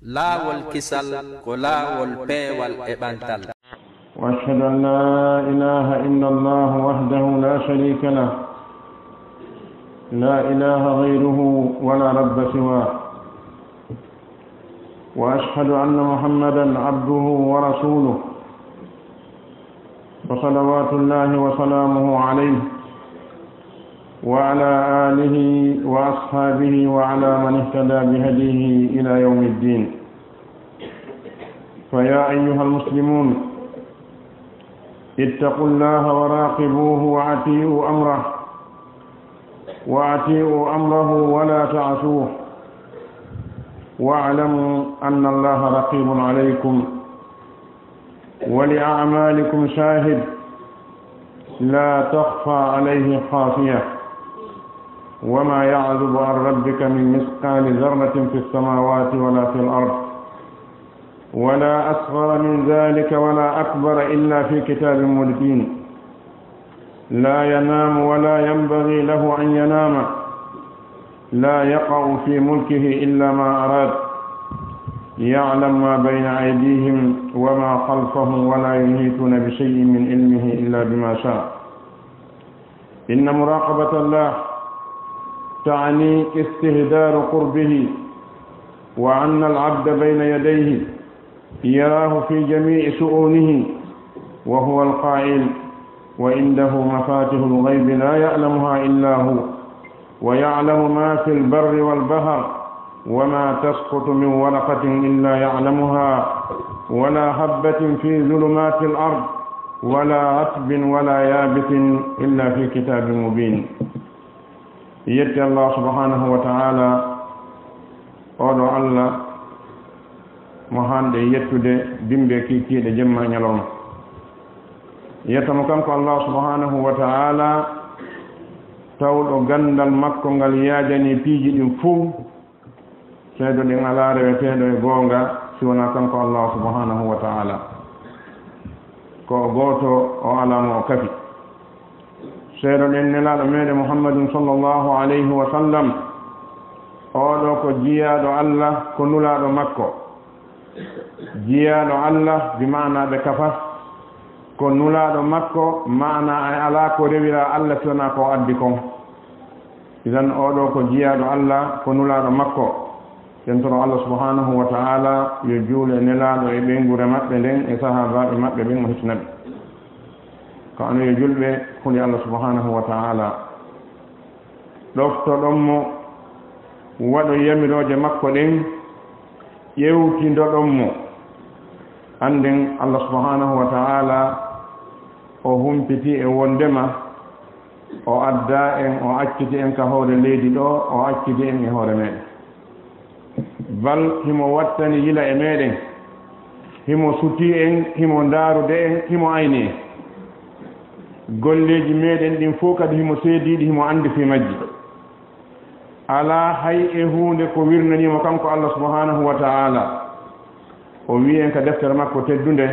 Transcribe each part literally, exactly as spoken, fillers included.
Laawol kisal ko laawol peewal e ɓantal. وأشهد أن لا إله إلا الله وحده لا شريك له، لا إله غيره ولا رب سواه، وأشهد أن محمدا عبده ورسوله، فصلوات الله وسلامه عليه وعلى آله وأصحابه وعلى من اهتدى بهديه إلى يوم الدين. فيا أيها المسلمون، اتقوا الله وراقبوه وأطيعوا أمره، وأطيعوا أمره ولا تعصوه، واعلموا أن الله رقيب عليكم ولأعمالكم شاهد لا تخفى عليه خافية، وما يعزب عن ربك من مثقال ذرة في السماوات ولا في الأرض، ولا أصغر من ذلك ولا أكبر إلا في كتاب مبين. لا ينام ولا ينبغي له أن ينام، لا يقع في ملكه إلا ما أراد، يعلم ما بين أيديهم وما خلفهم، ولا يحيطون بشيء من علمه إلا بما شاء. إن مراقبة الله تعني استحضار قربه، وأن العبد بين يديه يراه في جميع شؤونه، وهو القائل: "وعنده مفاتح الغيب لا يعلمها إلا هو، ويعلم ما في البر والبحر، وما تسقط من ورقة إلا يعلمها، ولا حبة في ظلمات الأرض، ولا رطب ولا يابس، إلا في كتاب مبين." Yetti Allah subhanahu wa ta'ala, oɗo Allah mo hande yettude, dimbe kikiɗe, jemma e ñalawma. Yetta mo kanko Allah subhanahu wa ta'ala, tawɗo gandal makko ngal yaajani piiji ɗin fuu. Seedo ɗen alaa reweteeɗo e goonga si wonaa kanko Allah subhanahu wa ta'ala. Ko o gooto, o alaa mo o kafi. Seedo ɗen Nelaaɗo meɗen Muhammadun sallallahu alayhi wa sallam, oɗo ko jiyaaɗo Allah, ko nulaaɗo makko. Jiyaaɗo Allah, bi maana ɓe kafa, ko nulaaɗo makko, maana ay alaa ko rewira Allah si wonaa ko o addi kon. Idan, oɗo ko jiyaaɗo Allah, ko nulaaɗo makko. Ken toro Allah subhanahu wa ta'ala yo juule Nelaaɗo e ɓeynguure maɓɓe nden e sahaabaaɓe maɓɓe ɓen, o hisina ɓe. Ko ano yo julɓe huli Allah subhanahu wa ta'ala. Ɗoftoɗon mo, waɗon yamirooje makko ɗen, ƴewtindoɗon mo. Annden Allah subhanahu wa ta'ala o humpiti e wondema o adda en, o acciti en ka hoore leydi ɗo, o acciti en e hoore meɗen. Bal himo wattani yila e meɗen, himo suti en, himo ndaarude en, himo ayni en. Golleeji meɗen ɗin fof kadi himo seediiɗi, himo anndi fii majji. Alaa hay e huunde ko wirnanii mo kanko Allah subhanahu wa ta'ala. O wi'i en ka deftere makko teddunde: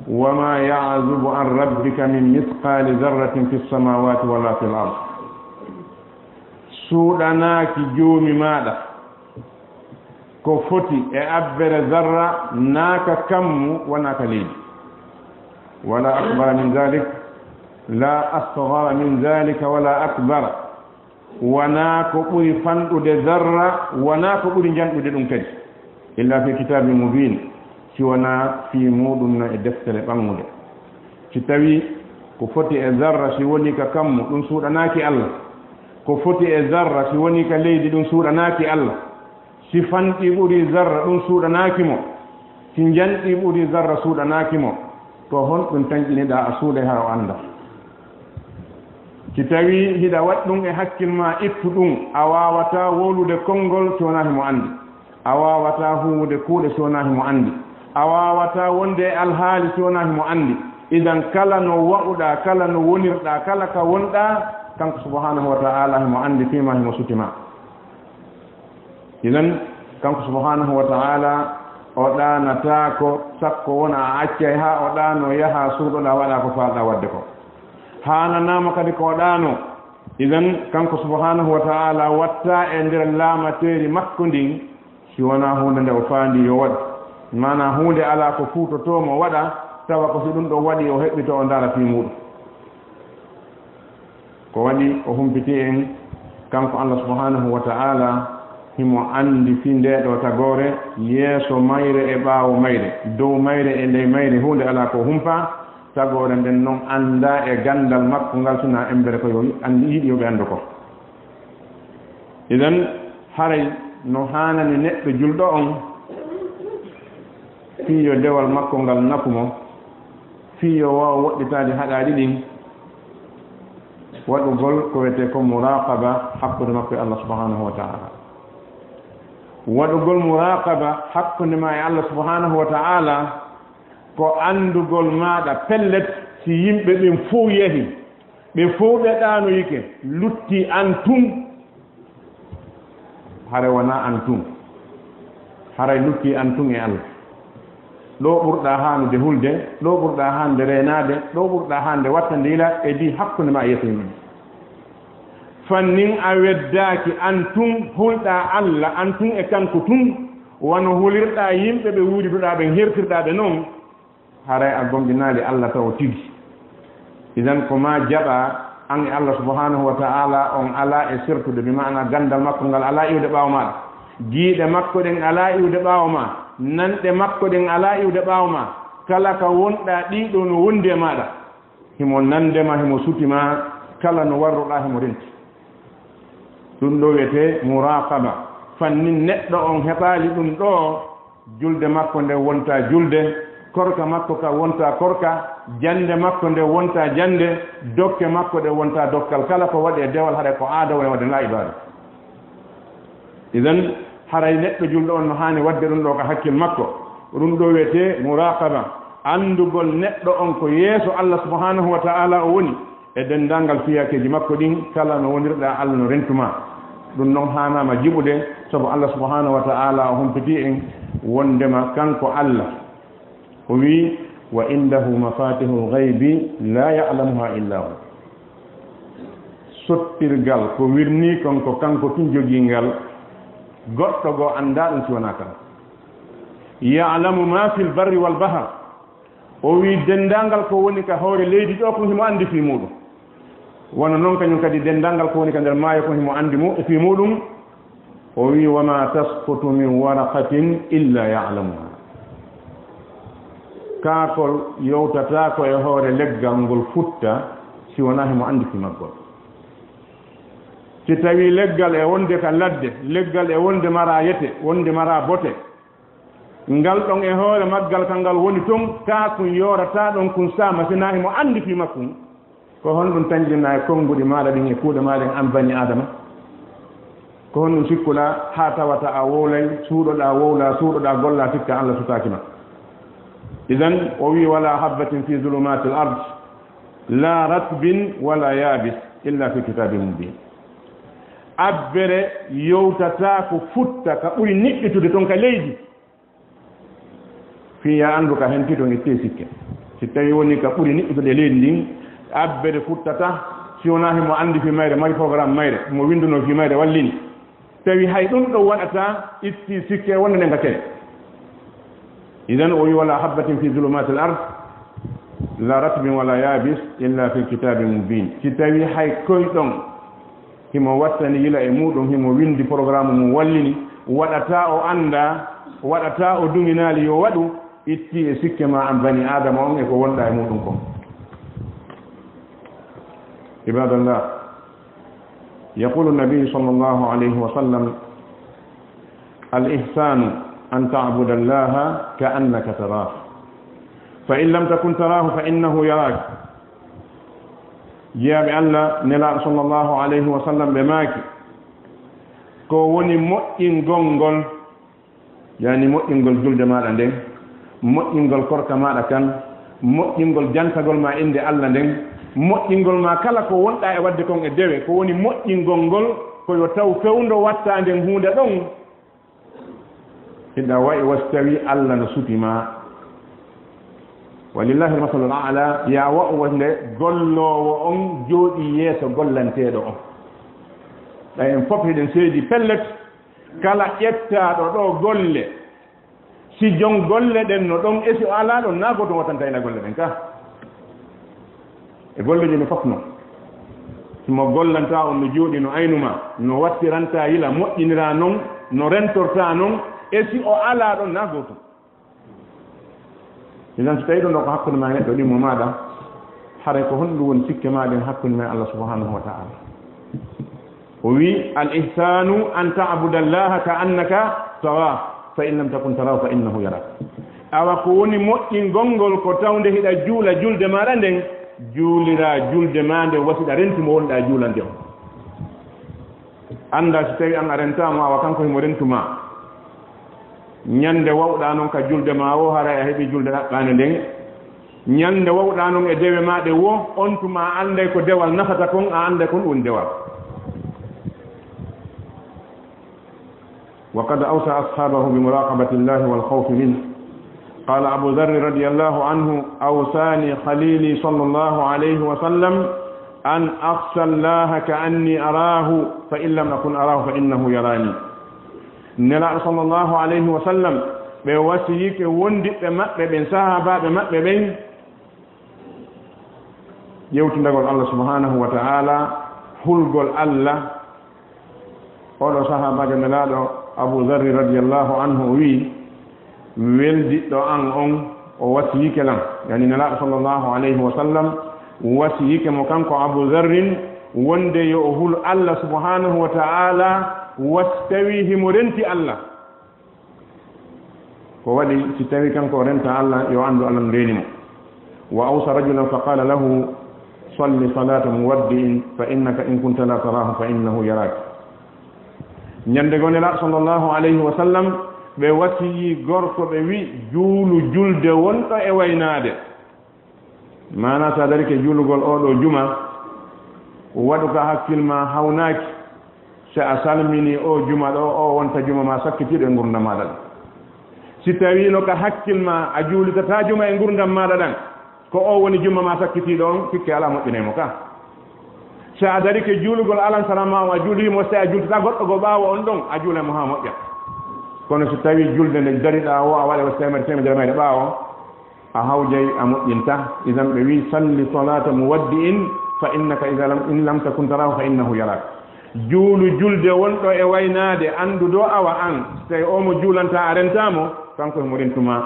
"Wa ma ya'zubu an rabbika min mithqali dharratin fis samawati wala fil ard." Suuɗanaaki Joomi maaɗa ko foti e abbere zarra, naa ka kammu, wonaa ka leydi. Wala akbara min dhalik, la asghara min dhalika wala akbar. Wonaa ko ɓuri fanɗude zarra, wonaa ko ɓuri njanɗude ɗum kadi. Illa fi kitabin mubin, si wonaa fii muuɗum no e deftere ɓanngude. Si tawii ko foti e zarra, si woni ka kammu, ɗum suuɗanaaki Allah. Ko foti e zarra, si woni ka leydi, ɗum suuɗanaaki Allah. Si fanɗi ɓuri zarra, ɗum suuɗanaaki mo. Si njanɗi ɓuri zarra, suuɗanaaki mo. Ko honɗum tanƴiniɗaa a suuɗay hara o annda? Si tawii hiɗa waɗi ɗum e hakkil maa, ittu ɗum. A waawataa wowlude konngol si wonaa himo anndi. A waawataa huuwude kuuɗe si wonaa himo anndi. A waawataa wonde e alhaali si wonaa himo anndi. Idan, kala no wa'uɗaa, kala no wonirɗaa, kala ka wonɗaa, kanko subhanahu wa ta'ala himo anndi fii maa, himo suti maa. Idan, kanko subhanahu wa ta'ala o ɗaanataako, sakko wona a accay haa o ɗaano, yaha suuɗoɗaa, waɗa ko faalɗaa waɗde ko. Haananaama kadi ko o ɗaano. Idan, kanko subhanahu wa ta'ala watta e nder laamateeri makko ndin, Si wonaa huunde nde o faandi yo waɗ, maanaa huunde alaa ko fuutotoo mo waɗa, tawa ko si ɗum ɗon waɗi o heɓɓito o ndaara fii muuɗum. Ko waɗi o humpitii en, kanko Allah subhanahu wa ta'ala, himo anndi fii ndee ɗoo tagoore, yeeso mayre e ɓaawo mayre, dow mayre e ley mayre, huunde alaa ko humpaa. Tagoore nden non anndaa e ganndal makko ngal, sinaa emmbere ko yo anndi, yiɗi yo ɓe anndu ko. Idan, haray no haanani neɗɗo julɗo on, fii yo dewal makko ngal nafu mo, fii yo waaw woɗɗitaade haɗaaɗi ɗin, waɗugol ko wiyetee ko muraqaba hakkunde makko e Allah subhanahu wa ta'ala. Waɗugol muraqaba hakkunde ma e Allah subhanahu wa ta'ala ko anndugol maaɗa pellet, si yimɓe ɓen fow yahi, ɓe fow ɓe ɗaanoyike, lutti an tun, hare wonaa an tun. Haray lutti an tun e Allah. Ɗo ɓurɗaa haanude hulde, ɗo ɓurɗaa hande reenaade, ɗo ɓurɗaa hande wattandila e di hakkunde ma e yeeso yimɓe. Fannin a weddaaki an tun, hulɗaa Allah an tun e kanko tun, wano hulirɗaa yimɓe ɓe wuuriduɗaa ɓen, hertirɗaa ɓe non, haray a gomɗinaali Allah taw tigi. Idan ko ma jaɓa an e Allah subhanahu wa ta'ala on alaa e sertude, bi ma'ana ganndal makko ngal alaa iwde ɓaawo maaɗa. Giiɗe makko ɗen alaa iwde ɓaawo ma. Nanɗe makko ɗen alaa iwde ɓaawo ma. Kala ka wonɗaa ɗii ɗoo no wondi e maaɗa. Himo nande ma, himo suti ma, kala no warruɗaa himo renti. Ɗum ɗoo wiyetee muraqaba. Fannin neɗɗo on heɓaali ɗum ɗoo, julde makko nden wonta julde, korka makko ka wonta korka, jannde makko nden wonta jannde, dokke makko ɗen wonta dokkal. Kala ko waɗi e dewal haray ko aada woni waɗde, laa ibaada. Idan, haray neɗɗo julɗo on no haani waɗde ɗum ɗoo ka hakkil makko. Ɗum ɗoo wiyetee muraqaba, anndugol neɗɗo on ko yeeso Allah subhanahu wa ta'ala o woni, e denndaangal fiyaakeeji makko ɗin, kala no wonirɗaa Allah no rentu ma. Ɗum non haanaama jiɓude, sabu Allah subhanahu wa ta'ala o humpitii en wonndema kanko Allah. O wi'i, "Wa indahu mafatihul ghaybi la ya'lamuha illa hu." Sottirgal ko wirnii kon ko kanko tun jogii ngal, goɗɗo goo anndaa ɗum si wonaa kanko. "Ya'lamu ma fil barri wal bahar." O wi'i denndaangal ko woni ka hoore leydi ɗoo kon himo anndi fii muuɗum. Wano non kañum kadi denndaangal ko woni ka nder maayo kon himo anndi mu-, fii muuɗum. O wi'i, "Wa ma tasqutu min waraqatin illa ya'lamuha." Kaakol yowtataako e hoore leggal ngol futta si wonaa himo anndi fii maggol. Si tawii leggal e wonde ka ladde, leggal e wonde maraa yete, wonde maraa bote, ngal ɗon e hoore maggal ka ngal woni ton, kaa kun yoorataa ɗon kun saama, sinaa himo anndi fii makkun. Ko honɗun tanƴinɗaa e konnguɗi maaɗa ɗin e kuuɗe maaɗa ɗen, an bani Aadama? Ko honɗun sikkuɗaa haa tawata a wowlay, suuɗoɗaa wowlaa, suuɗoɗaa gollaa, sikkaa Allah sutaaki ma? Idan, o wi'i, "Wala habbatin fi zulumatil ard, la ratbin wala yabis, illa fi kitabin mubin." Abbere yowtataa ko futta ka ɓuri niɓɓitude ton ka leydi. Fii yo a anndu ka henti ton, ittee sikke. Si tawii woni ka ɓuri niɓɓitude leydi ndin, abbere futtataa, si wonaa himo anndi fii mayre, mari programme mayre, mo winndunoo fii mayre, wallini. Tawi hay ɗum ɗon waɗataa, ittii sikke wonde nden ka kene. Idan o wi'i, "Wala habbatin fi zulumatil ard, la ratbin wala yabis, illa fi kitabin mubin." Si tawii hay koy ɗon himo wattani yila e muuɗum, himo winndi programme mum wallini, waɗataa o anndaa, waɗataa o duŋinaali yo waɗu, ittii e sikke ma an bani Aadama on e ko wonɗaa e muuɗum kon. Ibadallah, yaqulu nabiyu sallallahu alayhi wa sallam, "Al ihsanu an ta'buda Allaha ka annaka tarahu. Fa in lam takun tarahu fa innahu yarak." Jiyaaɓe Allah, Nelaaɗo sallallahu alayhi wa sallam ɓe maaki, ko woni moƴƴingol ngol, yaani moƴƴingol julde maaɗa nden, moƴƴingol korka maaɗa kan, moƴƴingol jantagol ma innde Allah nden, moƴƴingol ma kala ko wonɗaa e waɗde kon e dewe, ko woni moƴƴingol ngol, ko yo taw fewndo waɗtaa nden huunde ɗon, hiɗa wa'i wa si tawii Allah no suti ma. Walillahi almasalul a'la, yaa wa'u wonde golloowo on jooɗii yeeso gollanteeɗo on. Ɗay en fof hiɗen seedi pellet, Kala ƴettaaɗo ɗo golle, si jon golle ɗen no ɗon, e si o alaa ɗon, naa gooto wattanta ila golle ɗen ka. E golleeji no fof non. Si mo gollanta on no jooɗi, no aynu ma, no wattiranta yila, moƴƴinira non, no rentorta non, e si o alaa ɗon, naa gooto. Idan, so tawi ɗum ɗo ko hakkunde ma e neɗɗo, ɗimmo maaɗa, haray ko honɗum woni sikke ma ɗen hakkunde ma e Allah subhanahu wa ta'ala? O wi, "Al ihsanu an ta'buda Allaha ka annaka tarah, fa in lam takun tarahu fa innahu yarak." Awa ko woni moƴƴingol ngol ko tawde hiɗa juula julde maaɗa nden, juulira julde ma nden wasiɗa rentu mo wonɗa juulande on. Annda si tawi an a rentaama, awa kanko himo rentu ma. Ñande wawɗa non ka julde ma o, haray a heɓi julde ɗaɓɓaande nden. Ñande wawɗa non e dewe ma ɗe wo, on tuma a anday ko dewal nafata kon, a anday kon woni dewal. وقد أوصى أصحابه بمراقبة الله والخوف منه. قال أبو ذر رضي الله عنه: "أوصاني خليلي صلى الله عليه وسلم أن أخشى الله كأني أراه، فإن لم أكن أراه فإنه يراني." Nelaaɗo sallallahu alayhi wa sallam, ɓe wasiyike wondiɓɓe maɓɓe ɓen, sahaabaaɓe maɓɓe ɓen, ƴewtindagol Allah subhanahu wa ta'ala, hulgol Allah. Oɗo sahaabaajo nelaaɗo Abu Zarri radiyallahu anhu o wi'i, "Weldiɗɗo an on, o wasiyike lan." Yani nelaaɗo sallallahu alayhi wa sallam wasiyike mo kanko Abu Zarrin wonde yo o hul Allah subhanahu wa ta'ala, wa si tawi himo renti Allah. Ko waɗi si tawi kanko o renta Allah, yo anndu Allah no reeni mo. Wa awsa rajulan fa qala lahu, "Salli salata muwaddi'in, fa innaka in kunta la tarahu fa innahu yarak." Ñande goo Nelaaɗo sallallahu alayhi wa sallam, ɓe wasiyii gorko, ɓe wi, "Juulu julde wonɗo e waynaade." Maanaa, so a darike juulugol oo ɗoo juma, waɗu ka hakkil maa hawnaaki, si a salminii oo juma ɗoo, oo wonta juma maa sakkitiiɗo e ngurndan maaɗa ɗan. Si tawiino ka hakkil maa a juulitataa juma e ngurndan maaɗa ɗan, ko oo woni juma maa sakkitiiɗo on, sikke alaa moƴƴinay mo ka. Si a darike juulugol alansara maa on, a juulii mo, si a juultataa goɗɗo goo ɓaawo on ɗon, a juulay mo haa moƴƴa. Kono si tawii julde nde dariɗaa woo, a waɗay wasu teemedere, teemedere mayre ɓaawo, a hawjay, a moƴƴinta. Idan ɓe wi, "Salli salata muwaddi'in, fa innaka idha lam, in lam takun tarahu fa innahu yarak." Juulu julde wonɗo e waynaade, anndu ɗoo awa an, si tawi oo mo juulantaa a rentaa mo, kanko himo rentu maa.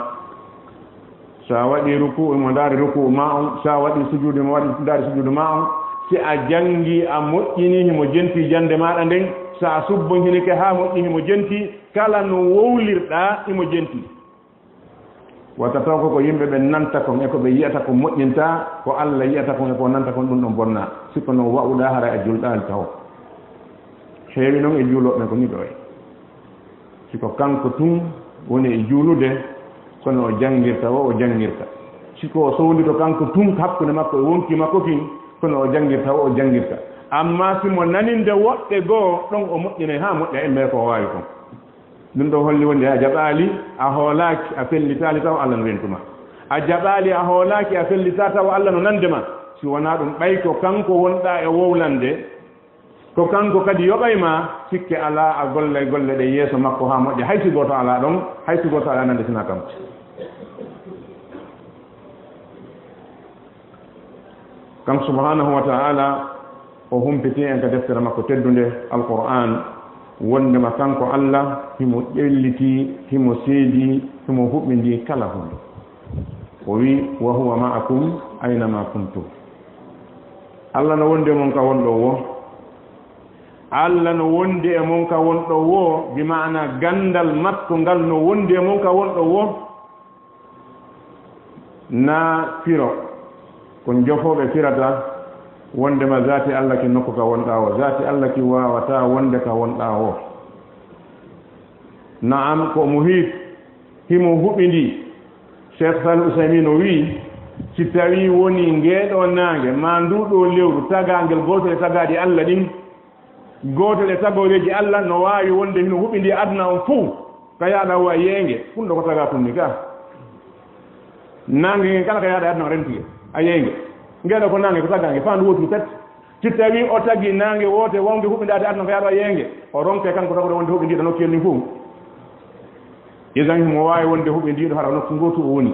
Si a waɗii ruku'u, himo ndaari ruku'u maa on. Si a waɗii sujuudu, himo waɗi, ndaari sujuudu maa on. Si a janngii, a moƴƴinii, himo jentii jannde maaɗa nden. Si a subbunhinike haa moƴƴi, himo jentii. Kala no wowlirɗaa, himo jentii. Wata taw ko, ko yimɓe ɓen nanta kon e ko ɓe yi'ata kon moƴƴintaa, ko Alla yi'ata kon e ko o nanta kon, ɗun ɗon bonnaa, si ko no wa'uɗaa, haray a julɗaali taho. Heewi non e juulooɓe ɓen ko nii ɗoo en. Si ko kanko tun woni e juulude, ko no o janngirta woo, o janngirta. Si ko o sowndito kanko tun hakkunde makko e wonkii makko kin, ko no o janngirta woo, o janngirta. Ammaa si mo naninde woɓɓe goo, ɗon o moƴƴinay haa moƴƴa, emmee ko o waawi kon. Ɗun ɗoo holli wonde a jaɓaali, a hoolaaki, a fellitaali taw Alla no rentu maa. A jaɓaali, a hoolaaki, a fellitaali taw Alla no nande maa. Si wanaa ɗun, ɓay ko kanko wonɗaa e wowlande, ko kanko kadi yoɓay maa, sikke alaa a gollay golle ɗen yeeso makko haa moƴƴa, hay si gooto alaa ɗon, hay si gooto alaa nande sinaa kanko. Kanko subhanahu wa ta'ala, o humpitii en ka deftere makko teddunde, Alqur'aan, wondema kanko Alla, himo ƴellitii, himo seedii, himo huɓindii kala huunde. O wi'i, "Wa huwa ma'akum ayna ma kuntum." Alla no wondi e mon ka wonɗon woo. Alla no wondi e mon ka wonɗon woo, bi ma'ana ganndal makko ngal no wondi e mon ka wonɗon woo. Naa firo, ko jofooɓe firata, wondema zaati Alla ki nokku ka wonɗaa woo. Zaati Alla ki waawataa wonde ka wonɗaa woo. Na'am, ko muhiit, himo huɓindii. Sheikh Salih Usaymin o wi'i, si tawii wonii ngee ɗoo naange, maa nduu ɗoo lewru, tagaangel gootel e tagaaɗi Alla ɗin, gootel e tagooreeji Alla no waawi wonde hino huɓindii aduna on fow, ka yaaɗa woo a yi'ay nge, kun ɗoo ko tagaa kun ni ka. Naange ngen kala ka yaaɗa aduna on renti nge, a yi'ay nge. Ngee ɗoo ko naange, ko tagaa nge, faandu wooturu pet. Si tawii o tagi naange woote wawnde huɓindaade aduna ko yaɗo yeenge, o ronke kanko tawde wonde huɓindiiɗo nokku en ni fof. Idan himo waawi wonde huɓindiiɗo hara nokku ngootu o woni.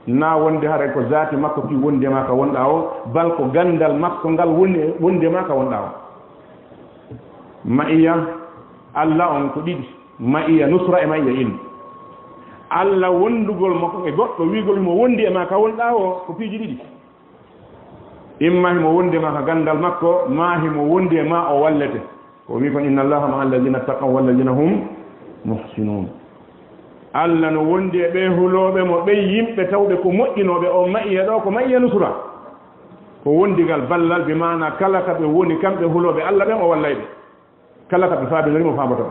Na wonde hara ko zaati makko ki wonde ma ka wonɗa o, bal ko ganndal makko ngal woni wonde ma ka wonɗa o. Ma'iya Alla on ko ɗiɗi, ma'iya nusra e ma'iya ilmu. Alla wondugol mo e goɗɗo, wiigol himo wondi e ma ka wonɗa o, ko piiji ɗiɗi. Imma himo wondi e ma ka ganndal makko, ma himo wondi e ma o wallete. Ko o wii kon, "Inna Allaha ma'a alladhina taqaw walladhina hum muhsinun." Alla no wondi e ɓee hulooɓe mo, ɓen yimɓe tawɓe ko moƴƴinooɓe. O ma'iya ɗo, ko ma'iya nusra. Ko wondigal ballal, bi maana kala ka ɓe woni, kamɓe hulooɓe Alla ɓen, o wallay ɓe. Kala ka ɓe faabinori mo faamboto.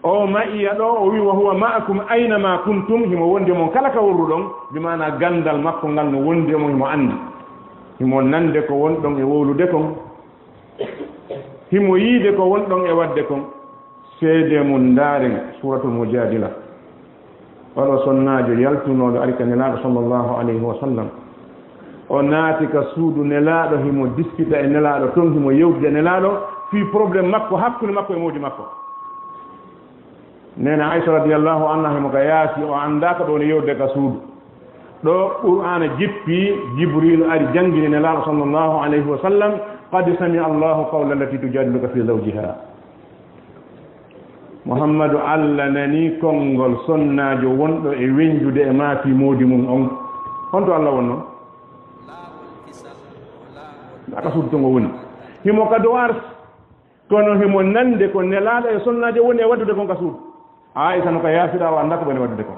O ma'iya ɗo, o wii, "Wa huwa ma'akum aina ma kuntum", himo wondi e mon kala ka worruɗon, bi maana ganndal makko ngal no wondi e mon, himo anndi. Himo nande ko wonɗon e wowlude kon. Himo yiide ko wonɗon e waɗde kon. Seede mun ndaaren, Suuratul Mujaadila. Oɗo sonnaajo yaltunooɗo ari ka Nelaaɗo sallallahu alayhi wa sallam. O naati ka suudu Nelaaɗo, himo diskita e Nelaaɗo, ton himo yewtida e Nelaaɗo fii problème makko, hakkunde makko e moodi makko. Neene Aisha radiyallahu anha himo ka yaasi, o anndaa ko ɗo woni yewtude ka suudu. Ɗo Qur'aana jippi, Jibriilu ari janngini Nelaaɗo sallallahu alayhi wa sallam, "Qad sami'a Allahu qawla allati tujadiluka fi zawjiha." Muhammadu, Alla nanii konngol sonnaajo wonɗo e wennjude e ma fii moodi mun on. Honto Alla wonnoo? Aka suudu ton o woni. Himo ka dow Arsi. Kono himo nande ko Nelaaɗo e sonnaajo woni e waɗdude kon ka suudu. Aisha no ka yaasira, o anndaa ko ɓe woni waɗdude kon.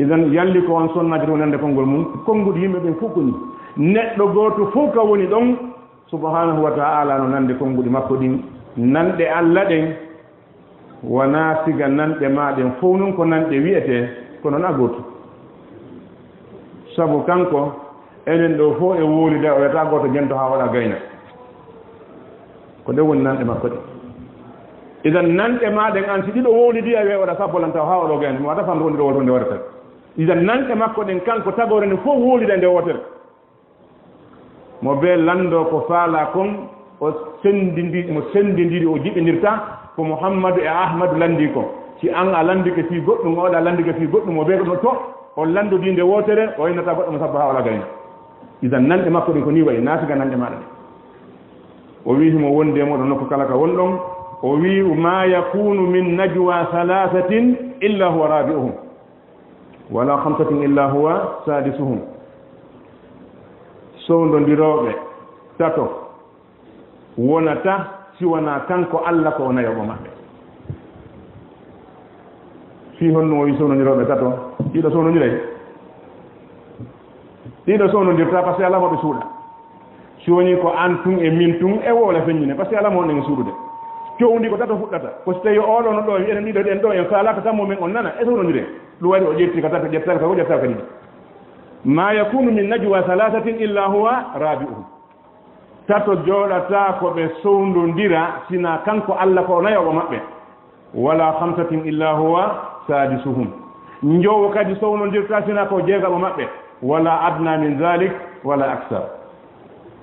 Idan yalli ko on sonnaajo woni nande konngol mun, konnguɗi yimɓe ɓen fof ko nii. Neɗɗo gooto fof ka woni ɗon, Subhaanahu wa ta'aala no nande konnguɗi makko ɗin, nanɗe Alla ɗen, wonaa siga nanɗe maa ɗen fow non ko nanɗe wi'etee, kono na gootu. Sabu kanko, enen ɗo fow e wowlida, o wiyata gooto jento haa waɗa gayna. Ko ɗe woni nanɗe makko ɗen. Idan nanɗe maa ɗen an, si ɗiɗo wowlidi, a wi'ay waɗa sappo lan taw haa oɗo gayna, mi waɗa fan woni ɗo woto nde waɗata. Idan nanɗe makko ɗen, kanko tagoore nde fow wowlida nde wootere. Mo bee lanndoo ko faalaa kon, o senndindi-, mo senndindiri, o jiɓindirta ko Muhammadu e Ahmadu lanndii kon. Si an a lanndike fii goɗɗum, oɗa lanndike fii goɗɗum, mo bee goɗɗum to, on lanndodii nde wootere, o innata goɗɗo mo sabba haa wala gayna. Idan nanɗe makko ɗin ko nii wayi, naa siga nanɗe maaɗa ɗen. O wi'i himo wondi e mooɗon nokku kala ka wonɗon. O wi'i, "Ma yakunu min najwa thalathatin illa huwa rabi'uhum." Wala khamsatin illa huwa sadisuhum. Sowndondirooɓe tato wonata si wonaa kanko Alla ko o nayoɓo maɓɓe. Fii honno o wi sowndondirooɓe tato? Ɗiɗo sownondiray? Ɗiɗo sownondirta, parce que alaa mo ɓe suuɗa. Si wonii ko an tun e min tun, e wowla feññine, parce que alaa mo wonɗen e suuɗude. Cowndi ko tato fuɗɗata. Ko si tawii oɗo no ɗo, enen ɗiɗo ɗen ɗo, en faalaaka tan mo men on nana, e sownondire. Ɗum waɗi o ƴetti ka tato, ƴettaali ka goo, ƴettaali ka ɗiɗi. "Ma yakunu min najwa thalathatin illa huwa rabi'uhum." Tato jooɗataa ko ɓe sowndondira, sinaa kanko Alla ko o nayoɓo maɓɓe. "Wala khamsatin illa huwa sadisuhum." Njowo kadi sownondirta sina ko jeegaɓo maɓɓe. "Wala adna min dhalik, wala aksar."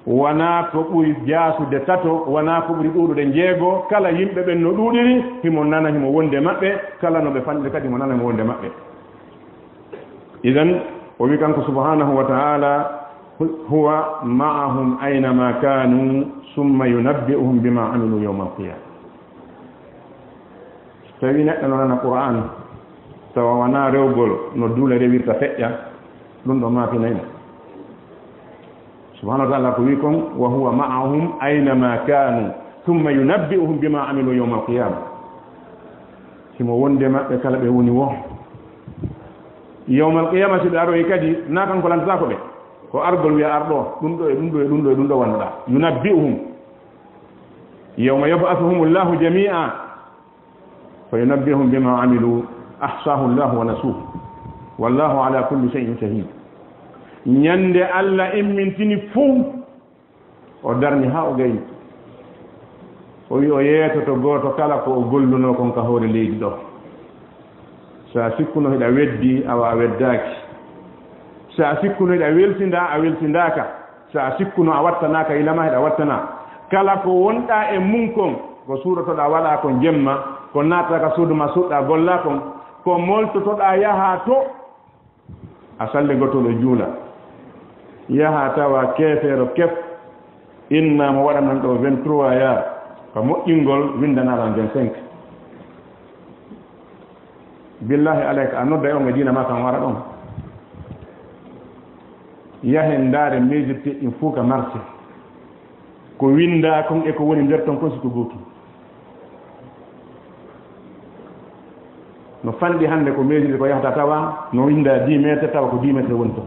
Wonaa ko ɓuri jaasude tato, wonaa ko ɓuri ɗuuɗude njeego. Kala yimɓe ɓen no ɗuuɗiri, himo nana himo wonde maɓɓe. Kala no ɓe fanɗiri kadi, himo nana himo wonde maɓɓe. Idan, o wi kanko subhanahu wa ta'ala, "Huwa ma'ahum aynama kanu, summa yunabbi'uhum bima amilu yawmal qiyamah." So tawi neɗɗo no nana Qur'an, tawa wona rewgol no duule rewirta feƴƴa, ɗum ɗo maafinay mo. Subhanahu wa ta'ala ko wi kon, "Wa huwa ma'ahum aynama kanu, thumma yunabbi'uhum bima amilu yawmal qiyamah." Himo wonde maɓɓe kala ɓe woni wo. Yawmal qiyamah, si ɓe aroyi kadi, na kanko lantataako ɓe. Ko argol wiya, "Arɗo, ɗum ɗo e ɗum ɗo e ɗum ɗo e ɗum ɗo wannoɗaa." "Yunabbi'uhum." "Yawma yab'athuhumullahu jami'a, fa yunabbihum bima amilu, ahsahu Allahu wa nasuh. Wallahu ala kulli shay'in shahid." Ñande Alla immintini fow, o darni haa o gayni. O wi o yeetoto gooto kala ko o gollunoo kon ka hoore leydi ɗo. So a sikkuno hiɗa weddi, awa a weddaaki. So a sikkuno hiɗa welsinda, a welsindaaka. So a sikkuno a wattanaaka, yila ma hiɗa wattanaa. Kala ko wonɗaa e mum kon, ko suuɗotoɗaa waɗaa kon jemma, ko naatata ka suudu ma suuɗɗaa gollaa kon, ko moltotoɗaa yahaa to, a salligotoo ɗo juula. Yahaa tawa keefeero kef, inna mo waɗanan ɗo vingt-trois yaar, ka moƴƴingol winndanaɗan vingt-cinq. Billahi alayka, a nodda e on e diina ma kan wara ɗon. Yahen ndaare mesure ɗin fof ka marché. Ko winndaa kon e ko woni nder ton kon si ko gootum. No fanɗi hannde ko mesure ko yahata tawa no winndaa dix mètres tawa ko dix mètres woni ton.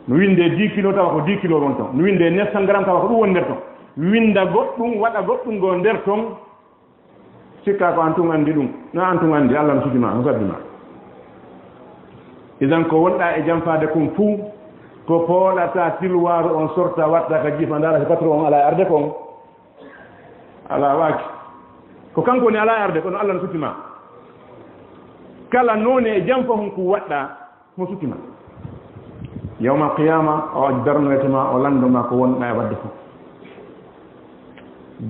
No winndee dix kilos tawa ko dix kilos woni ton. No winndee neuf cents grammes tawa ko ɗum woni nder ton. Winnda goɗɗum, waɗa goɗɗum goo nder ton. Sikkaa ko an tun anndi ɗum. No an tun anndi, Allah no suti ma, no sabbi ma. Idan ko wonɗaa e janfaade kon fuu, ko pooɗataa tilwaaru on sorta watta ka jiifa ndaara si patron on alaa e arde kon. Alaa waaki. Ko kanko woni alaa e arde, kono Allah no suti ma. Kala noone e janfa hon ko waɗɗaa, mo suti ma. Yawmal qiyaama, o darnoyte ma, o lanndo ma ko wonɗaa e waɗde fof.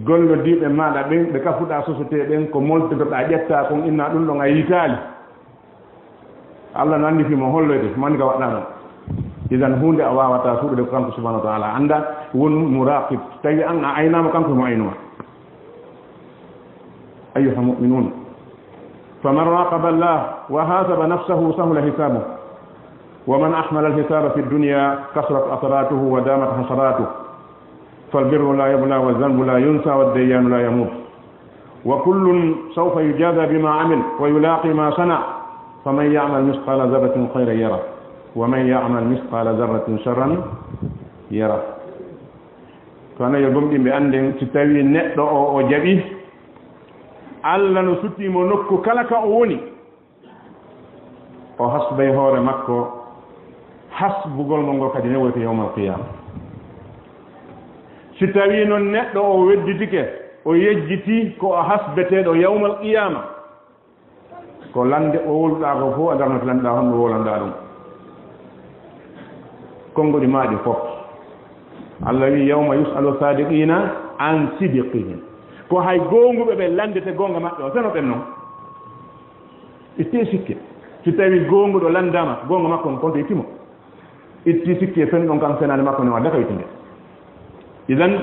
Gollodiiɓe maaɗa ɓen, ɓe kafuɗaa société ɓen, ko moltotoɗaa ƴettaa kon, inna ɗum ɗon a yiytaali. Allah no anndi fii mo holloyde, mo anndi ka waɗɗaa ɗon. Idan huunde a waawataa suuɗude ko kanko subhanahu wa ta'ala annda, won muraqib. Tawi an a aynaama, kanko mo aynu ma. أيها المؤمنون، فمن راقب الله وحاسب نفسه سهل حسابه، ومن أحمل الحساب في الدنيا كثرت أثراته ودامت حسراته، فالبر لا يبلى والذنب لا ينسى والديان لا يموت، وكل سوف يجازى بما عمل ويلاقي ما صنع، فمن يعمل مثقال ذرة خيرا يره، ومن يعمل مثقال ذرة شرا يره. Kono yo gomɗinɓe annden, si tawii neɗɗo o, o jaɓi, Alla no sutii mo nokku kala ka o woni, o hasbay hoore makko, hasbugol mo ngol kadi newoyte yawmal qiyaama. Si tawii noon neɗɗo o wedditike, o yejjiti ko o hasbeteeɗo yawmal qiyaama, ko lande o wowluɗaa ko fof a darnoto lanɗaa honno wowlanɗaa ɗum. Konnguɗi maa ɗi fof. Allah wi'i, "Yawma yus'alu sadiqina an sidqihim." Ko hay goonguɓe ɓe landete goonga maɓɓe o, seno ɓen noon. Itti sikke. Si tawii goonguɗo landaama, goonga makko on konto itti mo. Itti sikke fen ɗon kan fenaande makko ne wadda ka ittude. Idan,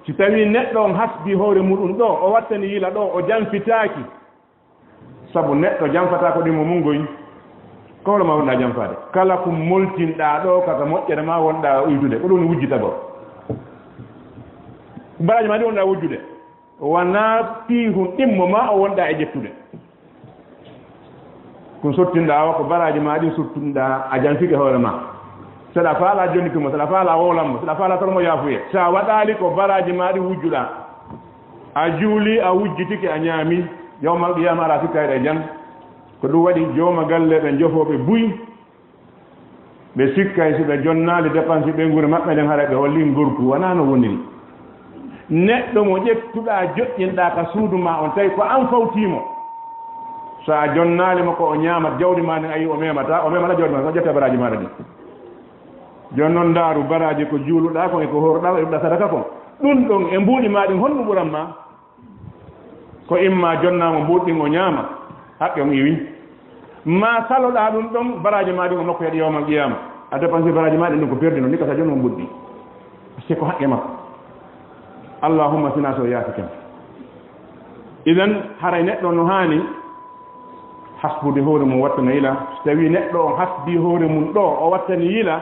si tawii neɗɗo on hasbi hoore muɗum ɗo, o wattani yila ɗo, o janfitaaki, sabu neɗɗo janfataa ko ɗimmo mum goy. Ko hoore ma wonɗaa janfaade? Kala ko moltinɗaa ɗo, kaka moƴƴere ma wonɗaa uytude, ko ɗum wujjitagol. Baraaji ma ɗi wonɗaa wujjude, wanaa piihun ɗimmo ma o wonɗaa e ƴettude. Ko sottinɗaa o, ko baraaji ma ɗin sottinɗaa, a janfike hoore ma. Saɗa faalaa jonnitumo, saɗa faalaa wowlanmo, saɗa faalaa tormo yaafuye. Sa waɗaali ko baraaji ma ɗi wujjuɗaa. A juuli, a wujjitike, a ñaami. Yawmal qiyaama, aɗa sikka eɗe jan. Ko ɗum waɗi jooma galle ɓe njofooɓe buy. Ɓe sikkay si ɓe jonnaali dépense ɓe nguure maɓɓe nden, haray ɓe holli ngorku. Wanaa no woniri. Neɗɗo mo ƴettuɗaa, joƴƴinɗaa ka suudu ma on, tawi ko an fawtii mo. So a jonnaali mo ko o ñaama jawdi ma ndin, a yi'i o memataa, o memataa jawdi ma, o ƴetta baraaji maaɗa ɗin. Jooni noon ndaaru baraaji ko juuluɗaa kon e ko horɗaa, e ɗuɗa sadaka kon. Ɗum ɗon e mbuuɗi maa ɗin, honɗum ɓuran ma? Ko imma jonnaama mbuuɗi ɗin o ñaama, haqqe on iwi. Ma saloɗaa ɗum ɗon, baraaji maa ɗin o nokkoya ɗi yawmal qiyaama. A dépense baraaji maa ɗin ɗum ko perdi noon, ni ka sa jooni on mbuuɗi ɗin. Parce que ko haqqe makko. Allahumma sinaa so yaafike ma. Idan, haray neɗɗo no haani hasbude hoore mum wattana yila. So tawii neɗɗo on hasbii hoore mum ɗo, o wattani yila,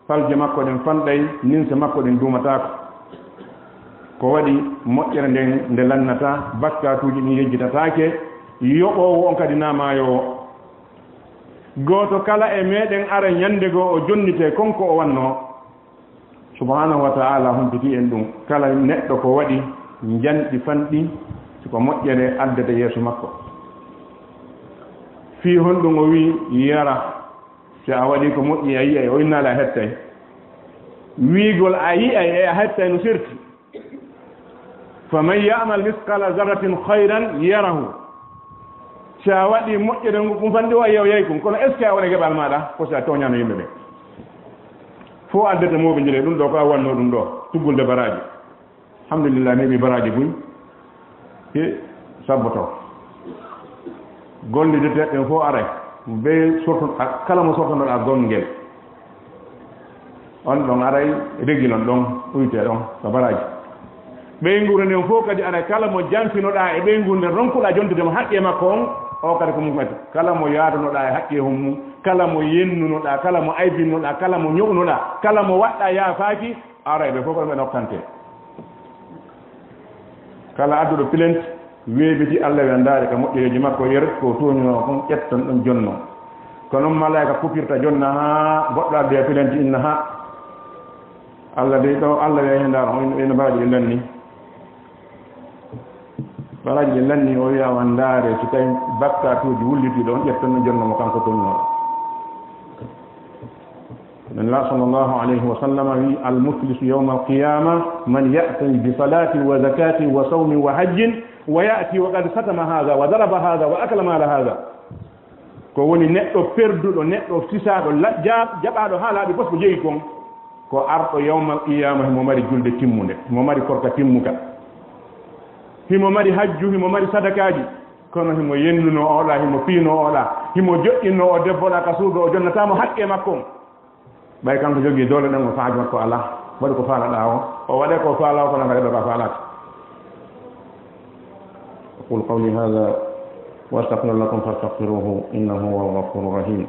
falje makko ɗen fanɗay, ninse makko ɗen duumataako. Ko waɗi moƴƴere nden nde lannataa, bakkaatuuji ɗin yejjitataake, yoɓoowo on kadi naa maayoowo. Gooto kala e meɗen ara ñande goo o jonnitee kon ko o wannoo. Subhaanahu wa ta'ala humpitii en ɗum. Kala neɗɗo ko waɗi njanɗi fanɗi, si ko moƴƴere addata yeeso makko. Fii honɗum o wi'i yara, si a waɗii ko moƴƴi a yi'ay, o innaali a hettay. Wi'ugol a yi'ay e a hettay no serti. Faman ya'mal misqaala zarratin khayran yarahu. Si a waɗii moƴƴere ngu, ɗum fanɗi o a yi'ay kun. Kono est-ce que a wona geɓal maaɗa? Ko si a tooñaano yimɓe ɓe. Fof addete mooɓe njire ɗum ɗo ko a wanno ɗum ɗo, tuggulde baraaji. Alhamdulillah, mi heɓi baraaji buy. He, sabboto. Gollidete ɓen fof aray. Be sorto, a-, kala mo sortonoɗa gongel. On ɗon aray, regilon ɗon, uyte ɗon, ko baraaji. Ɓeynguure nden fof kadi aray, kala mo janfinoɗa e ɓeynguure nden, ronkuɗa jontude mo haqqe makko on, o kadi ko mum kadi. Kala mo yaadanoɗa e haqqe hon mum, kala mo yennunoɗa, kala mo aybinnoɗa, kala mo ño'unoɗa, kala mo waɗɗa yaafaaki, aray ɓe fof ko ɓe nokkante. Kala adduɗo plainte, weeɓiti Allah wiya, "Ndaare ka moƴƴereeji makko, yer ko tooñunoo kon, ƴetton ɗon jonno." Ko noon malaa'ika kupirta jonna haa goɗɗo addoya plainte, inna haa Allah dey ɗo, Allah wiya, "Hee, ndaar on, ina mbaɗi ɓe lanni." Baraaji ɗi lanni, o wiya, "Wa ndaare, so tawi bakkaatuuji wulliti ɗon, ƴetton ɗon jonno mo kanko tooñunoo." Nabi sallallahu alayhi wa sallam wi, "Al-muflisu yawma al-qiyama man ya'ti bi salatin wa zakatin wa sawmin wa hajjin wa ya'ti wa qad satama hadha wa daraba hadha wa akala mala hadha." Ko woni neɗɗo perduɗo, neɗɗo sisaaɗo, la-, ja-, jaɓaaɗo haa laaɓi fos ko jeyi kon, ko arɗo yawmal qiyama himo mari julde timmunde, himo mari korka timmuka, himo mari hajju, himo mari sadakaaji, kono himo yennuno oɗa, himo piino oɗa, himo joɗɗinno o debbo ɗa ka suudu, o jonnata mo haqqe makko on. Ɓay kanko jogii doole ɗen, o faaji makko alaa. Waɗi ko faalaɗaa o, o waɗe ko faalaa o, kono kadi ɗo ka faalaaka. أقول قولي هذا وأستغفر لكم فاستغفروه إنه هو الغفور الرحيم.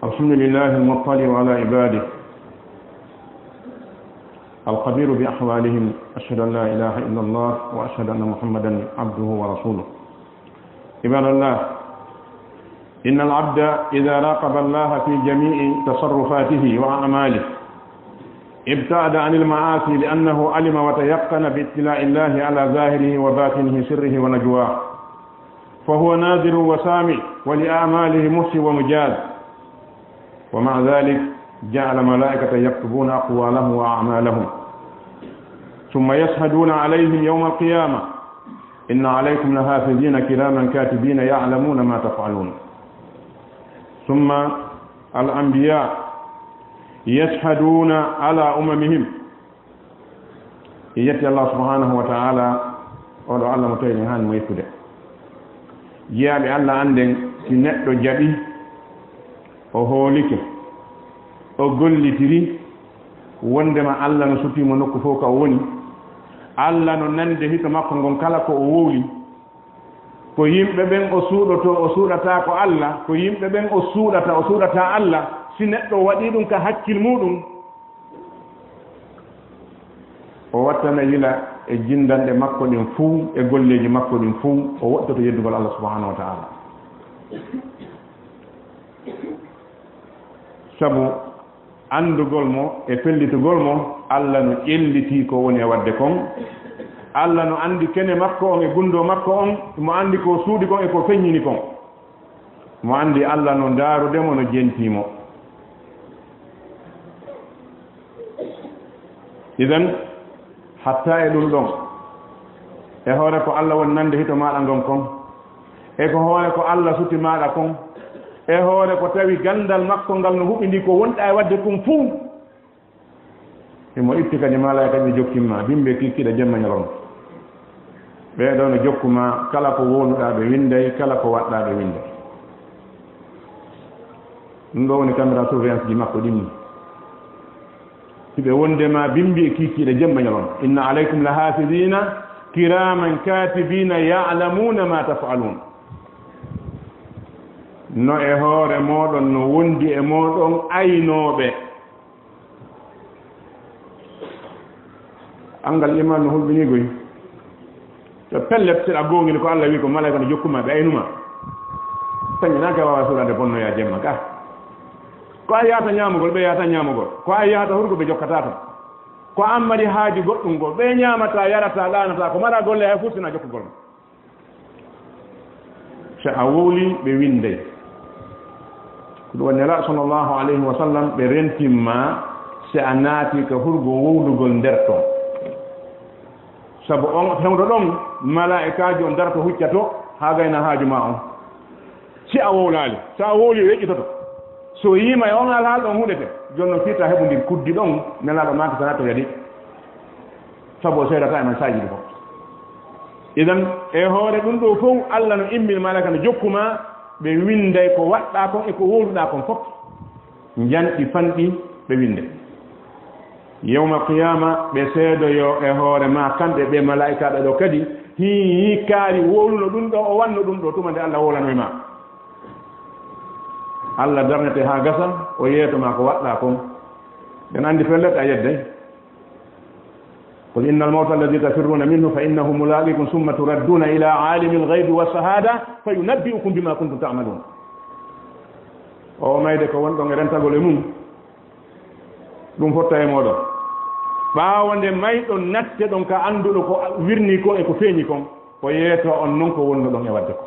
الحمد لله المطلع على عباده الخبير بأحوالهم. أشهد أن لا إله إلا الله وأشهد أن محمدا عبده ورسوله. عباد الله، إن العبد إذا راقب الله في جميع تصرفاته وأعماله ابتعد عن المعاصي، لأنه علم وتيقن باطلاع الله على ظاهره وباطنه، سره ونجواه، فهو ناظر وسامع، ولأعماله محصي ومجاز. ومع ذلك جعل ملائكة يكتبون أقوالهم وأعمالهم، ثم يشهدون عليهم يوم القيامة: إن عليكم لحافظين كراما كاتبين يعلمون ما تفعلون. ثم الأنبياء يشهدون على أممهم. En yetti Allah subhanahu wa ta'ala, oɗo Allah mo tawi en haani mo yettude. Jiyaaɓe Allah annden, si neɗɗo jaɓi, o hoolike, o gollitiri, wondema Allah no sutii mo nokku fof ka o woni, Allah no nande hito makko ngon kala ko o wowli. Ko yimɓe ɓen o suuɗotoo, o suuɗataa ko Allah, ko yimɓe ɓen o suuɗata, o suuɗataa Allah, si neɗɗo waɗii ɗum ka hakkil muuɗum, o wattana yila e jinndanɗe makko ɗin fuu, e golleeji makko ɗin fuu, o woɗɗoto yeddugol Allah subhanahu wa ta'ala. Sabu anndugol mo e fellitugol mo, Allah no ƴellitii ko woni e waɗde kon. Allah no anndi kene makko on e gunndoo makko on, mo anndi ko suuɗi kon e ko feññini kon. Mo anndi Allah no ndaarude mo, no jentii mo. Idan, hatta e ɗum ɗon, e hoore ko Allah woni nande hito maaɗa ngon kon, e ko hoore ko Allah suti maaɗa kon, e hoore ko tawi ganndal makko ngal no huɓindii ko wonɗa e waɗde kon fuu, himo itti kadi malaa'ika ɓe jokkin ma, bimbi e kiikiiɗe jemma ñalawma. Ɓee ɗoo no jokku ma, kala ko wowluɗaa ɓe winnday, kala ko waɗɗaa ɓe winnday. Ɗum ɗoo woni caméra surveillance ji makko ɗin. Hiɓe wonde ma bimbi e kiikiiɗe jemma ñalawma. Inna alaykum la hafidina kiraman katibina ya'lamuna ma taf'alun. No e hoore mooɗon, no wondi e mooɗon aynooɓe. Anngal iman no hulɓinii goy. To pellet, si ɗa goongini ko Allah wi ko malaa'ika no jokkuma, ɓe aynuma. Tañi na ka waawa suuɗade bonnoya jemma ka. Ko a yahata ñaamugol, ɓe yahata ñaamugol. Ko a yahata hurgo, ɓe jokkata tan. Ko an mari haaju goɗɗum goo, ɓe ñaamata, yarata, ɗaanata, ko mara golle hay fuu sina jokkugol ma. Si a wowli, ɓe winday. Ko ɗum waɗi Nelaaɗo sallallahu alayhi wa sallam, ɓe rentimma si a naati ka hurgo wowlugol nder ton. Sabu on fewndo ɗon, malaa'ikaajo on darato huccato haa gayna haaju maa on. Si a wowlaali, so a wowli o yeƴƴitoto. So yiima e on alhaal ɗon huɗete, jooni non firta heɓu ndin kuddi ɗon, nelaaɗo maaki sana to yadi. Sabu o seedata e men saaji ɗi fof. Idan, e hoore ɗum ɗo fof, Allah no immini malaa'ika no jokku maa, ɓe winnday ko waɗɗaa kon e ko wowluɗaa kon fof. Njanɗi fanɗi ɓe winnde. Yawmal qiyaama, ɓe seedoyo e hoore maa, kamɓe ɓe malaa'ikaaɓe ɗo kadi, hii, hii kaari wowluno ɗum ɗo, o wanno ɗum ɗo, tuma nde Allah wowlanoy maa. Allah darnete haa gasa, o yeeto maa ko waɗɗaa kon. Ɓen anndi pellet a yedday. قل إن الموت الذي تفرون منه فإنه ملاقيكم ثم تردون إلى عالم الغيب والشهادة فينبئكم بما كنتم تعملون. O mayde ko wonɗon e rentagol e mum, ɗum fotta e mooɗon. Ɓaawo nde mayɗon, natteɗon ka annduɗo ko wirnii kon e ko feeñi kon, o yeeto on non ko wonnoɗon e waɗde ko.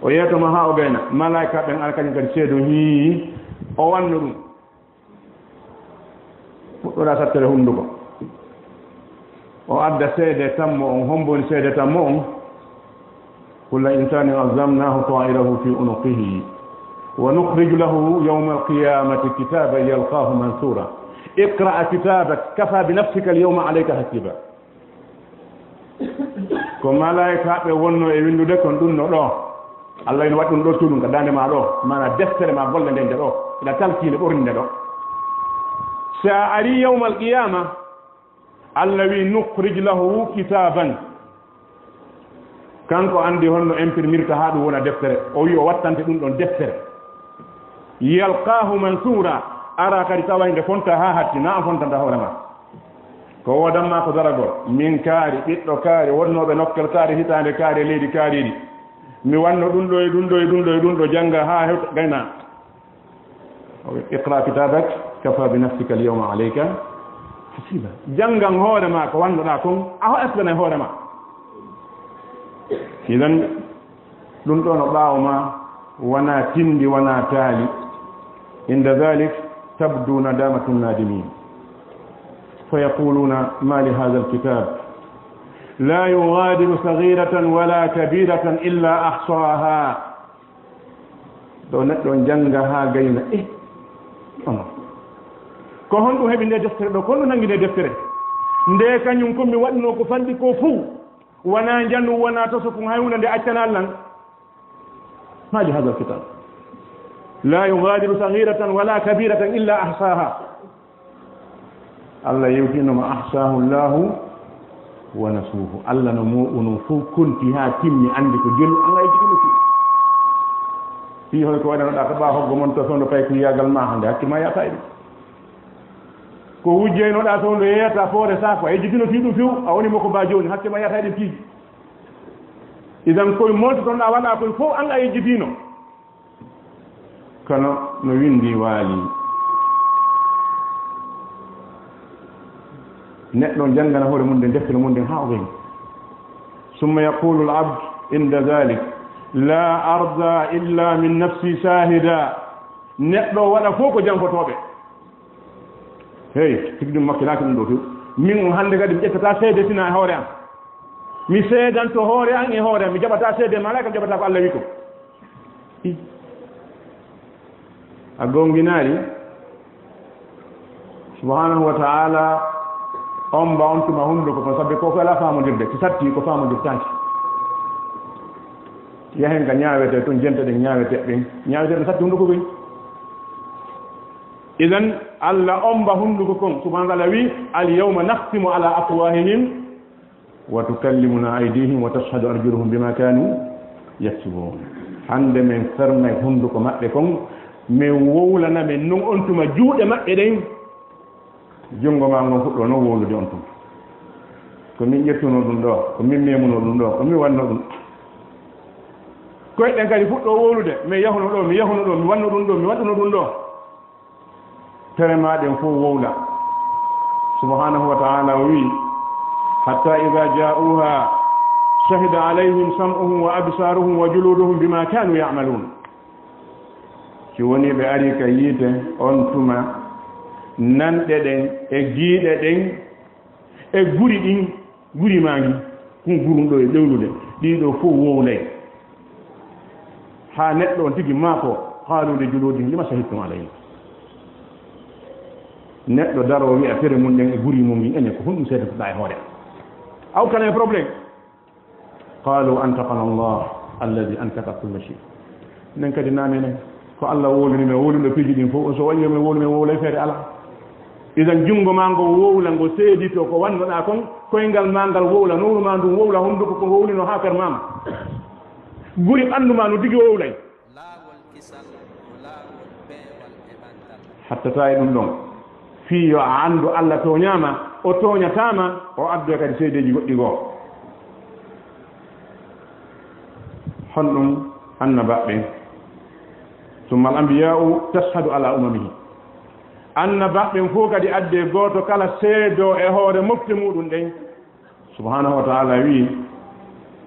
O yeeto ma haa o gayna, malaa'ika ɓen ara kañum kadi seedo hii, o wanno ɗum. Fuɗɗoɗaa sattere hunnduko. O adda seede tammo on, hombo woni seede tammo on? كل إنسان ألزمناه طائره في عنقه ونخرج له يوم القيامة كتابا يلقاه منشورا اقرأ كتابك كفى بنفسك اليوم عليك حسيبا. Ko malaa'ikaaɓe wonno e winndude kon ɗum no ɗo. Allah ina waɗi ɗum ɗo, cuuɗum ka daande maa ɗo, maanaa deftere maa golle nden nde ɗo, ina talkiinde ɓorninde ɗo. Si a arii yawmal qiyaama, Allah wi, "Nukhrij lahu kitaaban." Kanko anndi honno imprimirta haa ɗum wona deftere. O wi o wattante ɗum ɗon deftere. "Yalqaahu mansuura." Ara kadi tawa nde fonta haa hatti, na a fontanta hoore ma. Ko woodan ma ko daragol. Min kaari, ɓiɗɗo kaari, wonnooɓe nokkel kaari, hitaande kaari, leydi kaariiɗi. Mi wanno ɗum ɗo e ɗum ɗo e ɗum ɗo e ɗum ɗo, jannga haa hewta gayna. اقرأ كتابك كفى بنفسك اليوم عليك حسيبا. Janngan hoore ma ko wannoɗaa kon, a hoɗatanay hoore ma. Idan, ɗum ɗo no ɓaawo ma, wona tindi, wona taali. عند ذلك تبدو ندامة النادمين. فيقولون: ما لهذا الكتاب لا يغادر صغيرة ولا كبيرة إلا أحصاها. Ɗo neɗɗo jannga haa gayna, eh, ono. Ko honɗum heɓi nde deftere ɗo? Ko honɗum nangi nde deftere? Nde kañum ko mi waɗno ko fanɗi ko fuu. Wona njanu, wona toso, kun hay huunde nde accana lan. ما لهذا الكتاب لا يغادر صغيرة ولا كبيرة إلا أحصاها. Allah yewtino ma, "أحصاه الله ونسوه." Allah no mo uno fof konti haa timmi, anndi ko jelu an ay jikino fi. Fi hoy ko waɗanoɗaa ko ɓaa hoggo mon to sondo pay ko yagal ma hande, hakke ma yata e ɗum. Ko wujjaynoɗaa sondo yeyata foore sa ko ay jikino fi ɗum fiw, a woni mo ko ba jooni, hakke ma yata e ɗum fi. Idan koye moltotonɗaa waɗa koye fof an a yejjitiino. Kono no winndi waali. Neɗɗo janngana hoore mum nden deftere mum nden haa o gayni. ثم يقول العبد عند ذلك: لا أرضى إلا من نفسي شاهدا. Neɗɗo waɗa fof ko janfotooɓe. Hey, tigi ɗum makkilaaki ɗum ɗo few. Min on hannde kadi mi ƴettata seede sina e hoore am. Mi seedanto hoore am e hoore am. Mi jaɓata seede malaaka, mi jaɓata ko Allah wi ko. I. A gonginaari. Subhanahu wa ta'ala, omba on tuma hunduko kon, sabbi ko ko ala faamondirde, ko satti ko faamondirtaaki. Yahen ka ñaawete ton, jente ɗen ñaawete ɓen. Ñaawete ɗen satti hunduko ɓen. Idan, Allah omba hunduko kon, subhanahu wa ta'ala wi, "Al yawma nakhtimu ala afwahihim wa tukallimuna aydihim wa tashhadu arjuluhum bima kanu yaksibun." Hande men fernay hunduko maɓɓe kon, men wowlana men non on tuma juuɗe maɓɓe ɗen. Junngo maa ngon fuɗɗo non wowlude on tuma. Ko min ƴettuno ɗum ɗo, ko min memuno ɗum ɗo, ko min wanno ɗum. Koyɗen kadi fuɗɗo wowlude, min yahuno ɗo, mi yahuno ɗo, mi wanno ɗum ɗo, mi waɗuno ɗum ɗo. Tere maa ɗen fof wowla. Subhanahu wa ta'ala o wi, "Hatta idha ja'uha shahida alayhim sam'uhum wa absaruhum wa juluduhum bima kanu ya'malun." Si woni ɓe ari ka yiite on tuma, nanɗe ɗen e giiɗe ɗen E guri ɗin, guri maa ngi, kun gurun ɗo e ɗowlude, ɗii ɗoo fow wowlay. Haa neɗɗo on tigi maako, qaaluu li juluudihim lima shahidtum alaynaa. Neɗɗo daroo wi'a fere mun ɗen e guri mun ngi, enen ko honɗum seeditoɗaa e hoore am? Aw kala e problème. Qaaluu antaqanaa Allaahu alladii antaqa kulla shay. Nen kadi na menen, ko Alla wowlini men, wowluɗo piiji ɗin fow, so waɗi yo men wowlu, men wowlay feere alaa. Idan junngo maa ngo wowla, ngo seeditoo ko wannoɗaa kon, koyngal maa ngal wowla, nowru maa ndun wowla, honduko ko wowlino haa fermaama. Guri ɓanndu maa no tigi wowlay. Laawol kisal ko laawol peewal e ɓantal. Hattataa e ɗum ɗon, fii yo a anndu Alla tooñaama, o tooñataa ma, o addoya kadi seedeeji goɗɗi goo. Honɗum annabaaɓe ɓen? Summa al anbiyaa'u tashhadu ala umamihim. Annabaaɓe ɓen fow kadi addee gooto kala seedoo e hoore mofte muuɗum ɗen. Subhaanahu wa ta'aalaa wi'i,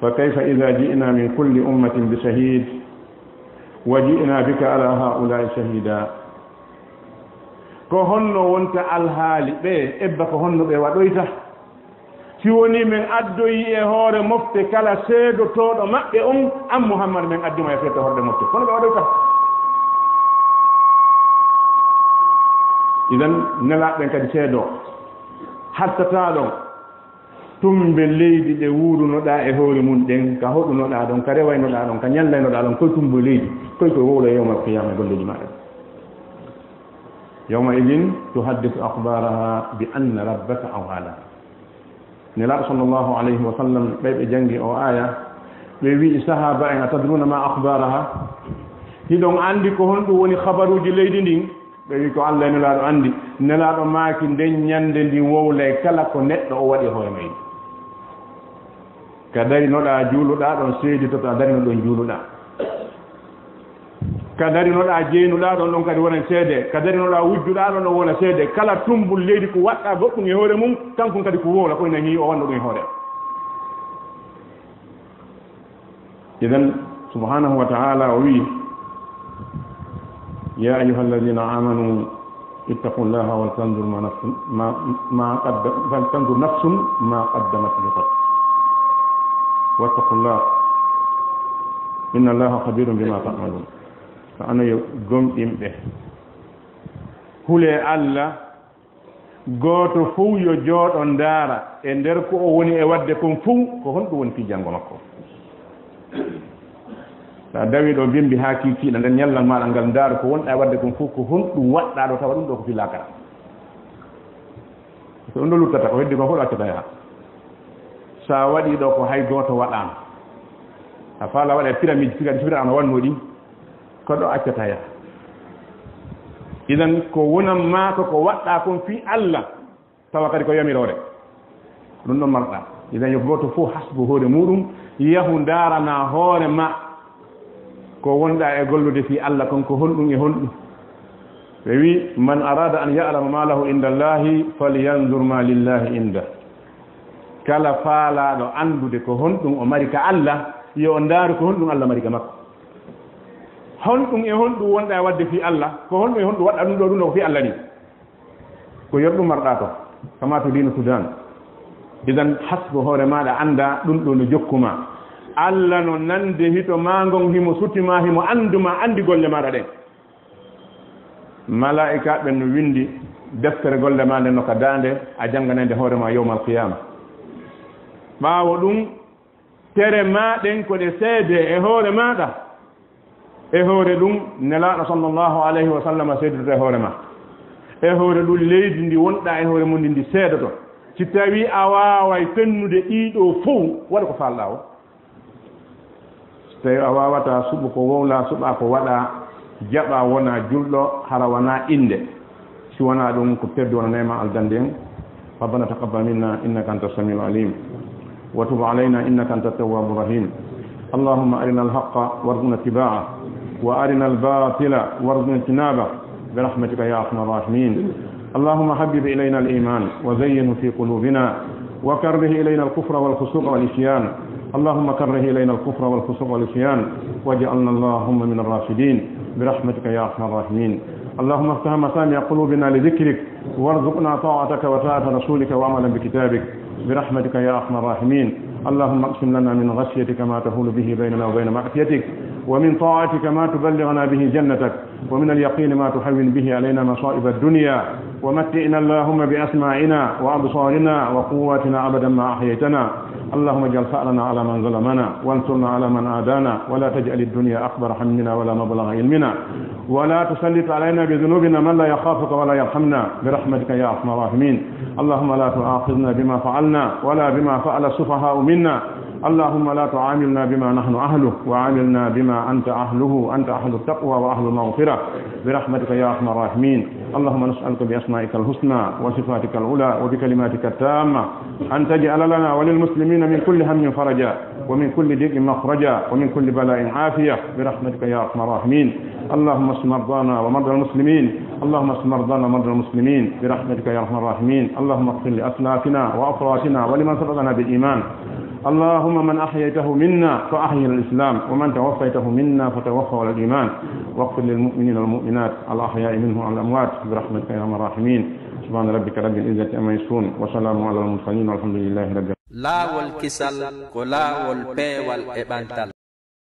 fa kayfa idhaa ji'naa min kulli ummatin bi shahiid wa ji'naa bika alaa haa'ulaa'i shahiidaa. Ko honno wonta alhaali ɓe, ebba ko honno ɓe waɗoyta? Si wonii men addoyii e hoore mofte kala seedotooɗo maɓɓe on, an Muhammad, men addi mo e feeto horɗe mofte. Kono ɓe waɗoyta. Idan, nelaaɓe ɓen kadi seedoo. Hattataa ɗon. Tumbe leydi ɗe wuurunoɗaa e hoore mun ɗen, ka hoɗunoɗaa ɗon, ka rewaynoɗaa ɗon, ka ñallaynoɗaa ɗon, koy tumbo leydi, koy ko wowla yawmal qiyaama e golleeji maaɗa. Yawma idin tuhaddisu akhbaaraha bi anna rabbaka awhaa laha. Nelaaɗo sallallahu alayhi wa sallam, ɓay ɓe janngi o aaya, ɓe wi'i sahaaba en, atadruuna ma akhbaaraha? Hiɗon anndi ko honɗum woni khabaruuji leydi ndin? Ɓe wi'i ko Alla e Nelaaɗo anndi. Nelaaɗo maaki, nden ñande ndi wowlay kala ko neɗɗo o waɗi hoore mayri. Ka darinoɗaa juuluɗaa ɗon seeditoto a darino ɗon juuluɗaa. Ka darinoɗaa jeynuɗaa ɗon, ɗon kadi wona seede. Ka darinoɗaa wujjuɗaa ɗon, ɗon wona seede. Kala tumbul leydi ko waɗɗaa goɗɗum e hoore mum, kankun kadi ko wowla, ko ina heewi o wanno ɗum e hoore. Idan, subhaanahu wa ta'aalaa o wi'i, yaa ayyuhal laziina aamanuu ittaqullaaha wal tanzur ma nafsun, ma, ma qadda-, fal tanzur nafsun ma qaddamat li ghad. Wattaqullaah. Innallaaha khabiirun bimaa ta'maluun. Ka ano yo gomɗinɓe. Hulee Alla, gooto fow yo jooɗo ndaara e nder ko o woni e waɗde kon fow, ko honɗum woni fii janngo makko. Sa dawi ɗo bimbi haa kiikiiɗa nden ñallal maaɗa ngal, ndaaru ko wonɗa e waɗde kon fow, ko honɗum waɗɗa ɗo tawa ɗum ɗo ko fii laakara. So ɗum ɗo luttata, ko heddi kon fof ɗo accata yaha. Sa waɗi ɗo ko hay gooto waɗaano. A faala waɗa pyramide, pyramide, pyramide ana wanno ɗi, ko ɗo accata yaha. Idan ko wonan maa ko, ko waɗɗa kon fii Alla, tawa kadi ko yamiroore. Ɗum ɗon marɗa. Idan yo gooto fof hasbu hoore muɗum, yahu ndaarana hoore ma. Ko wonɗa e gollude fii Alla kon, ko honɗum e honɗum? Ɓe wi, man arada an ya'lama ma lahu inda Allahi, falyanzur ma lillahi inda. Kala faalaaɗo anndude ko honɗum o mari ka Alla, yo o ndaaru ko honɗum Alla mari ka makko. Honɗum e honɗum wonɗa e waɗde fii Alla? Ko honɗum e honɗum waɗɗa ɗum ɗo, ɗum ɗo ko fii Alla ni? Ko yerɗum marɗa to, kama to diinu Sudan. Idan hasbo hoore maaɗa, annda ɗum ɗo no jokku ma. Alla no nande hito ma ngon, himo suti ma, himo anndu ma, anndi golle maaɗa ɗen. Malaa'ikaaɓe no winndi deftere golle ma nden no ka daande, a jannganay nde hoore ma yawmal qiyaama. Ɓaawo ɗum, tere ma ɗen ko ɗe seede e hoore maaɗa. E hoore ɗum, Nelaaɗo sallallahu alayhi wa sallam seeditoto e hoore ma. E hoore ɗum, leydi ndi wonɗa e hoore mun ndi, ndi seedoto. Si tawi a waaway fennude ɗii ɗoo fow, waɗu ko faalɗaa o. So tawi a waawataa, suɓu ko wowlaa, suɓaa ko waɗaa, jaɓaa, wonaa julɗo, hara wanaa innde. Si wanaa ɗum, ko perdu, wona neema aljanna ndin. ربنا تقبل منا إنك أنت السميع العليم وتب علينا إنك أنت التواب الرحيم. اللهم أرنا الحق وارزقنا اتباعه وأرنا الباطل وارزقنا اجتنابه برحمتك يا أرحم الراحمين. اللهم حبب إلينا الإيمان وزينه في قلوبنا وكره إلينا الكفر والفسوق والعصيان. اللهم كره إلينا الكفر والفسوق والعصيان واجعلنا اللهم من الراشدين برحمتك يا أرحم الراحمين. اللهم افتح مسامع قلوبنا لذكرك، وارزقنا طاعتك وطاعة رسولك وعملا بكتابك برحمتك يا أرحم الراحمين. اللهم اقسم لنا من خشيتك ما تحول به بيننا وبين معصيتك، ومن طاعتك ما تبلغنا به جنتك، ومن اليقين ما تهون به علينا مصائب الدنيا، ومتعنا اللهم بأسماعنا وأبصارنا وقواتنا أبدا ما أحييتنا. اللهم اجعل ثأرنا على من ظلمنا، وانصرنا على من عادانا، ولا تجعل الدنيا أكبر همنا ولا مبلغ علمنا، ولا تسلط علينا بذنوبنا من لا يخافك ولا يرحمنا برحمتك يا أرحم الراحمين. اللهم لا تؤاخذنا بما فعلنا ولا بما فعل السفهاء منا. اللهم لا تعاملنا بما نحن أهله، وعاملنا بما أنت أهله، أنت أهل التقوى وأهل المغفرة برحمتك يا أرحم الراحمين. اللهم نسألك بأسمائك الحسنى وصفاتك العلى وبكلماتك التامة أن تجعل لنا وللمسلمين من كل هم فرجا، ومن كل ضيق مخرجا، ومن كل بلاء عافية برحمتك يا أرحم الراحمين. اللهم اشف مرضانا ومرضى المسلمين. اللهم اشف مرضانا ومرضى المسلمين برحمتك يا أرحم الراحمين. اللهم اغفر لأسلافنا وأفرادنا ولمن سبقنا بالإيمان. اللهم من أحييته منا فأحيه على الإسلام، ومن توفيته منا فتوفه على الإيمان، واغفر للمؤمنين والمؤمنات الأحياء منهم والأموات برحمتك يا أرحم الراحمين. سبحان ربك رب العزة عما يصفون، وسلام على المرسلين، والحمد لله رب العالمين. Laawol kisal ko laawol peewal e ɓantal.